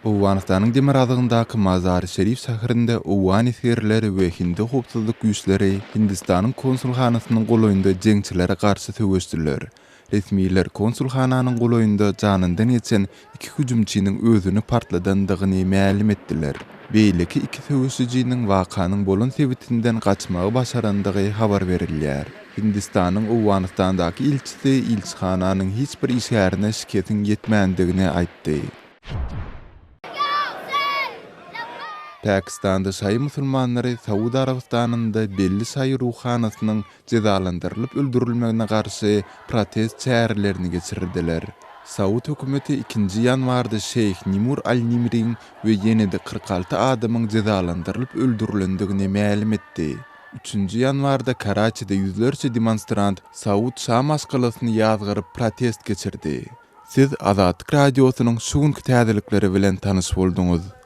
Owganystanyň demirgazygyndaky Mazar-i-Şerif şäherinde owgan esgerleri we hindi howpsuzlyk güýçleri Hindistanyň konsulhanasynyň golaýynda jeňçilere garşy söweşdiler. Resmiler konsulhananyň golaýynda janyndan geçen iki hüjümçiniň özüni partladandygyny mälim etdiler. Beýleki iki söweşijiniň wakanyň bolan sebitinden gaçmagy başarandygy habar berilýär. Hindistanyň Owganystandaky ilçisi ilçihananyň hiç bir işgärine şikesiň ýetmändigini aýtdy. Pakistanda şaýy musulmanlary Saud Arabystanynda belli şaýy ruhanasynyň jezalandyrylyp öldürilmegine garşy protest çärelerini geçirdiler. Saud hökümeti ikinji ýanwarda şeýh Nimur al-Nimriň we ýene-de 46 adamyň jezalandyrylyp öldürilendigini mälim etdi. Üçünji ýanwarda Karaçide ýüzlerçe demonstrant Saud şa maşgalasyny ýazgaryp protest geçirdi. Siz Azatlyk Radiosynyň şu günki täzelikleri bilen tanyş bolduňyz.